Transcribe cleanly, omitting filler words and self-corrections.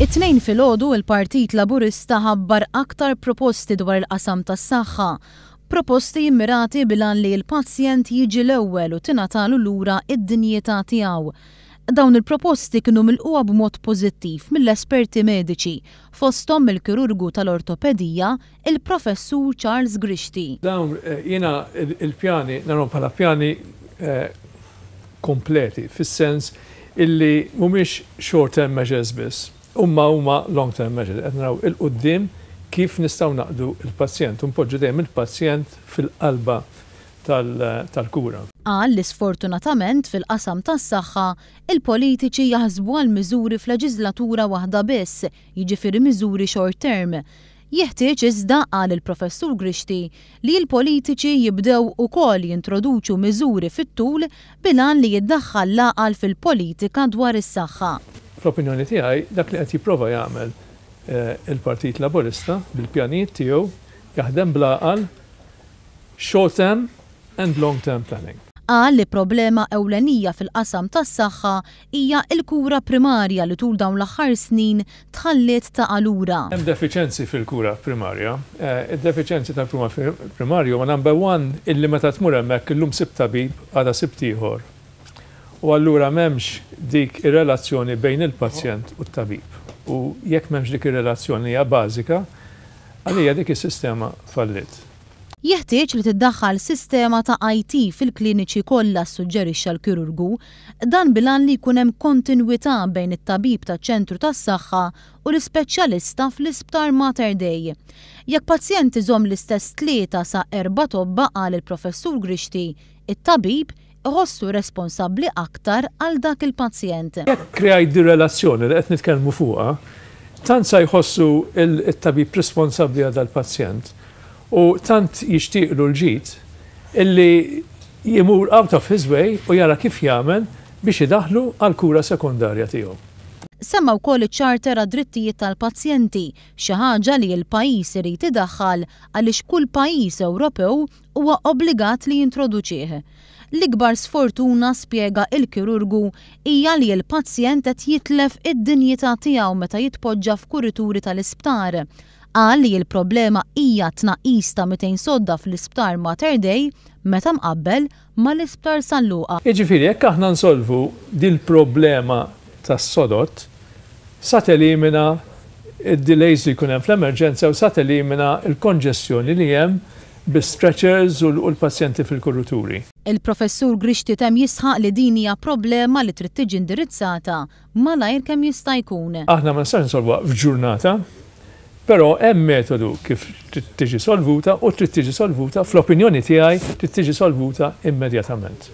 It-Tnejn filgħodu il-Partit Laburista ħabbar aktar proposti dwar il-qasam tas-saħħa. Proposti immirati bil-għan li l-pazjent jiġi l-ewwel u tingħatalu lura id-dinjità tiegħu. Dawn il-proposti kienu milqugħa b'mod pożittiv mill-esperti mediċi, fosthom il-kirurgu tal-ortopedija, il-Professur Charles Grixti. Dawn jiena il-pjani narahom bħala pjani kompleti, fis-sens illi mhumiex short term measures biss, imma huma long term measures. Qed naraw 'il quddiem kif nistgħu naqdu l-pazjent u npoġġu dejjem il-pazjent fil-qalba tal-kura. Qal li sfortunatament fil-qasam tas-saħħa, il-politiċi jaħsbu għal miżuri f'leġislatura waħda biss, jiġifieri miżuri short term. Jeħtieġ iżda, qal il-Professur Grixti, li l-politiċi jibdew ukoll jintroduċu miżuri fit-tul bil-għan li jiddaħħal l-għaqal fil-politika dwar is-saħħa. Fl-opinjoni tiegħi dak li qed jipprova jagħmel il-Partit Laburista bil-pjanijiet tiegħu jaħdem bl-għaqal short term and long term planning. Qal li problema ewlenija fil-qasam tas-saħħa hija l-kura primarja li tul dawn l-aħħar snin tħalliet taqa' lura. Hemm defiċenzi fil-kura primarja. Id-defiċenzi tal-kura primarja huma number one illi meta tmur hemmhekk illum sibt tabib, għada sibt ieħor. U allura m'hemmx dik ir-relazzjoni bejn il-pazjent u t-tabib. U jekk m'hemmx dik ir-relazzjoni hija bażika, għalija dik is-sistema falliet. Jeħtieġ li tiddaħħal sistema ta' IT fil-kliniċi kollha, ssuġġerixxa l-kirurgu. Dan bil-għan li jkun hemm kontinwità bejn it-tabib taċ-ċentru tas-saħħa u l-ispeċjalista fl-Isptar Mater Dei. Jekk pazjent iżomm l-istess tlieta sa erba' tobba, qal il-Professur Grixti, it-tabib iħossu responsabbli aktar għal dak il-pazjent. Jekk kreajt di relazzjoni li qed nitkellmu fuqha, tant sa jħossu il-tabib responsabbli għal dal-pazjent u tant jixtieqlu l-ġid illi jimur out of his way u jara kif jagħmel biex idaħlu għal kura sekondarja tiegħu. Semma wkoll iċ-Charter għad-Drittijiet tal-Pazjenti, xi ħaġa li l-pajjiż irid idaħħal għaliex kull pajjiż Ewropew huwa obbligat li jintroduċih. L-ikbar sfortuna, spjega il-kirurgu, hija li l-pazjent qed jitlef id-dinjità tiegħu meta jitpoġġa f'kurituri tal-isptar. Qal li l-problema hija tnaqqis ta' 200 sodda fl-Isptar Mater Dei meta mqabbel mal-Isptar San Luqa. Jiġifieri jekk aħna nsolvu dil-problema tas-sodod, sa telimina d-delays li jkun hemm fl-emerġenza u sa telimina l-konġestjoni li hemm bi-stretchers u l-pazjenti fil-kuruturi. Il-Professur Grixti temm jisħaq li din hija problema li trid tiġi indirizzata malajr kemm jista' jkun. Aħna ma nistax nsolvuha f'ġurnata, però hemm metodu kif trid tiġi solvuta u trid tiġi solvuta, fl-opinjoni tiegħi, trid tiġi solvuta immedjatament.